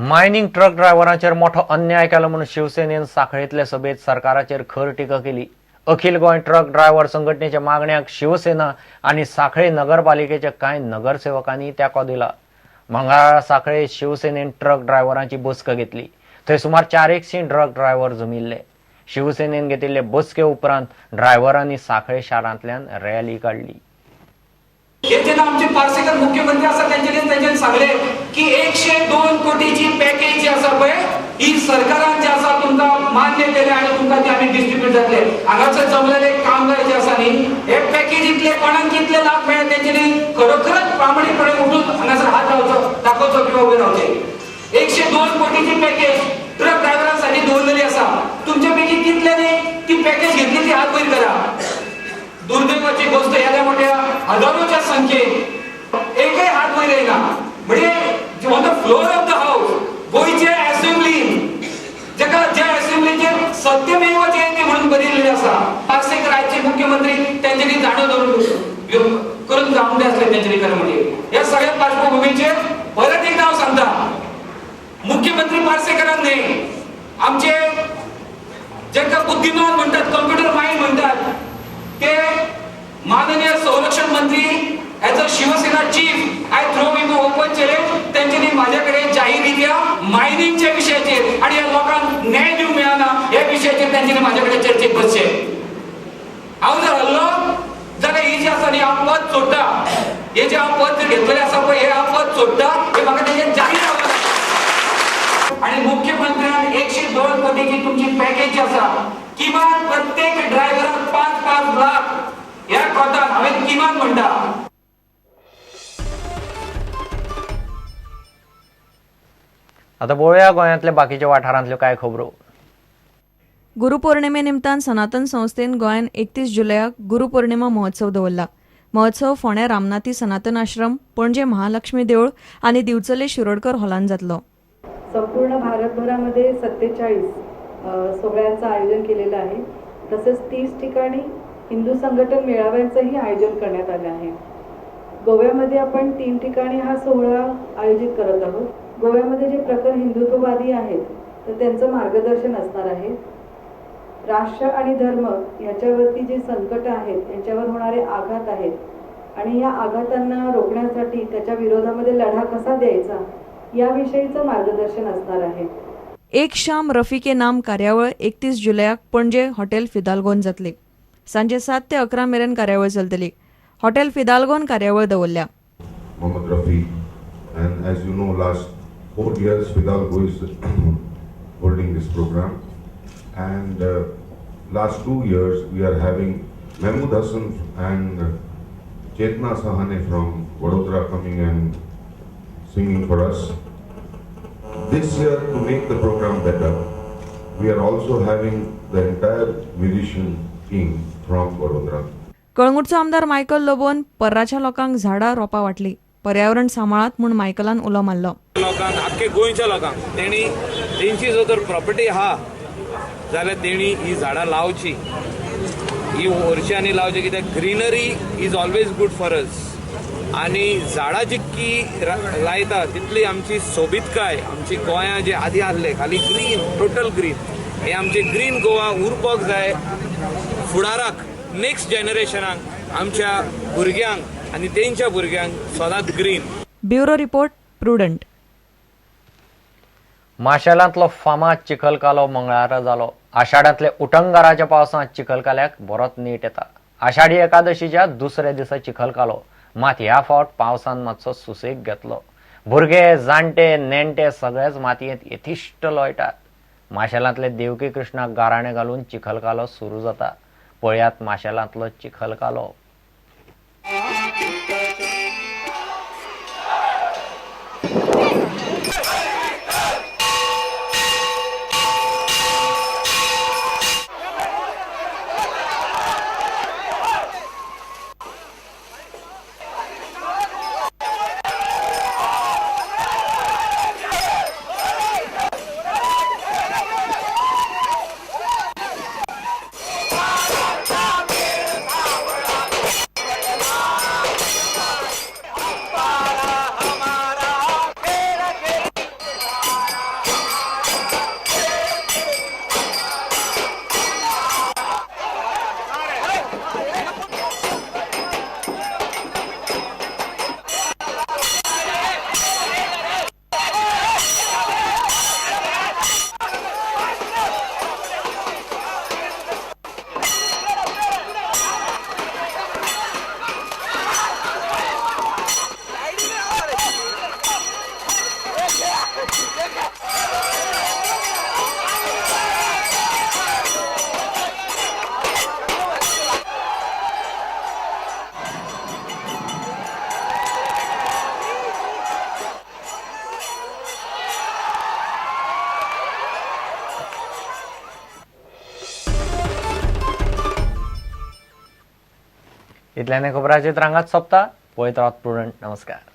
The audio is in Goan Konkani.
मायनिंग ट्रक ड्रायव्हरांचेर मोठो अन्याय केलो म्हणून शिवसेनेन सांखळेंतले सभेत सरकाराचेर खर टिका केली. अखिल गोंय ट्रक ड्रायव्हर संघटनेच्या मागण्याक शिवसेना आनी सांखळे नगरपालिकेच्या कांय नगरसेवकांनी तेंको दिला. मंगळारा सांखळे शिवसेनेन ट्रक ड्रायव्हरांची बसका घेतली. थंय सुमार 400 ट्रक ड्रायव्हर जमिल्ले. शिवसेनेन घेतिल्ले बसके उपरांत ड्रायव्हरांनी सांखळे शारांतल्यान रॅली काडली. हे जेन्ना आमचे पार्सेकर मुख्यमंत्री आसा तेंच्यांनी सांगले की 102 कोटीची पॅकेज जी आसा पळय ही सरकारान जे आसा तुमकां मान्य केले आनी तुमकां ती आमी डिस्ट्रीब्यूट जातले. हांगासर जमलेले कामगार जे आसा न्ही हे पॅकेजींतले कोणाक कितले लाभ मेळ्ळे तेंच्यांनी खरोखरच प्रामाणीकपणे उठून हांगासर हात लावचो दाखोवचो किंवा उबे रावचे. 102 कोटीची पॅकेज ट्रक ड्रायव्हरांसाठी दवरलेली आसा. तुमच्या पैकी कितल्यांनी ती पॅकेज घेतली ती हात वयर करा. दुर्दैवाची गोष्ट येद्या मोठ्या हजारोच्या संख्येन एकय हात वयर येयना. म्हणजे on the floor of the house गोंयचे असेंब्लीन जेका ज्या असेंब्लीचेर सत्यमेव जयते म्हणून बरयिल्लें आसा, पार्सेकर आयचे मुख्यमंत्री तेंच्यांनी जाणव धरून करून जावंक जाय आसलें तेंच्यांनी. खरें म्हणजे ह्या सगळ्या पार्श्वभुमीचेर परत एकदा हांव सांगता, मुख्यमंत्री पार्सेकरान न्ही आमचे जेका बुद्धिमान म्हणटात, कंप्युटर मायंड म्हणटात ते माननीय संरक्षण मंत्री as a Shiv Sena chief I throw him open challenge. तेंच्यांनी माझ्या कडेन जाहीर रित्या मायनिंगच्या विशयाचेर आनी ह्या लोकांक न्याय दिवंक मेळना ह्या विशयाचेर तेंच्यांनी माझ्या कडेन चर्चेक बसचें. हांव जर हल्लो जाल्यार ही जी आसा न्ही हांव पद सोडटा, हे जे हांव पद जर घेतलेलें आसा पळय हे हांव पद सोडटा, हे म्हाका तेंचें जाहीर आव्हान. आणि मुख्यमंत्र्यान 102 कोटीची तुमची पॅकेज जी आसा किमान प्रत्येक ड्रायव्हराक 5-5 लाख ह्या कोतान हांवें किमान म्हणटा. आता पळोवया गोंयांतल्या बाकीच्या वाठारांतल्यो कांय खबरो. गुरुपौर्णिमे निमतान सनातन संस्थेन गोंयान 31 जुलयाक गुरुपौर्णिमा महोत्सव दवरला. महोत्सव फोंड्या रामनाथी सनातन आश्रम, पणजे महालक्ष्मी देवूळ आनी दिवचले शिरोडकर हॉलान जातलो. संपूर्ण भारतभरामध्ये 47 सोहळ्यांचं आयोजन केलेलं आहे. तसेच 30 ठिकाणी हिंदू संघटन मेळाव्यांचंही आयोजन करण्यात आलं आहे. गोव्यामध्ये आपण 3 ठिकाणी हा सोहळा आयोजित करत आहोत. गोव्यामध्ये जे प्रखर हिंदुत्ववादी आहेत तर त्यांचं मार्गदर्शन असणार आहे. राष्ट्र आणि धर्म ह्याच्यावरती जे संकट आहेत, यांच्यावर होणारे आघात आहेत आणि या आघातांना रोखण्यासाठी त्याच्या विरोधामध्ये लढा कसा द्यायचा याविषयीचं मार्गदर्शन असणार आहे. एक शाम रफी के नाम कार्यावळ 31 जुलयाक पणजे हॉटेल फिदाल्गोन जातली. सांजे 7 ते 11 मेरेन कार्यावळ चलतली. हॉटेल फिदाल्गोन कार्यावळ दवरल्या. Mohammad Rafi, and as you know, last 4 years Fidalgo is holding this program, and last 2 years we are having Mahmood Hassan and Chetna Sahane from Vadodara coming and singing for us. This year, to make the program better, we are also having the entire musician team from Vadodara. कळंगूटचो आमदार मायकल लोबोन पर्राच्या लोकांक झाडां रोपां वाटली. पर्यावरण सांबाळात म्हूण मायकलान उलो मारलो. लोकांक, आख्खे गोंयच्या लोकांक तेणी तेंची जर तर प्रॉपर्टी आहा जाल्यार तेणी ही झाडां लावची, ही वर्षांनी लावची, कित्याक greenery is always good for us. आनी झाडां जितकी लायता तितली आमची सोबीतकाय, आमची गोंया जे आदी आहले खाली ग्रीन, टोटल ग्रीन, हे आमचे ग्रीन गोवा उरपाक जाय फुडाराक, नेक्स्ट जनरेशनाक, आमच्या भुरग्यांक आनी तेंच्या भुरग्यांक सदांच ग्रीन. Bureau report, Prudent. माशेलांतलो फामाद चिखलकालो मंगळारा जालो. आषाढांतल्या उटंगाराच्या पावसांत चिखलकाल्याक बरोच नेट येता. आषाढी एकादशीच्या दुसऱ्या दिसा चिखलकालो. मात ह्या फावट पावसान मातसो सुसेग घेतलो. भुरगे, जाणटे, नेणटे सगळेच मातयेंत येथिश्ट लोळटात. माशेलांतले देवकी कृष्णाक गाराणें घालून चिखलकालो सुरू जाता. पळयात माशेलांतलो चिखलकालो. इतल्यान खबराचेर रांगात सोंपता. पळयत रावत प्रुडंट. नमस्कार.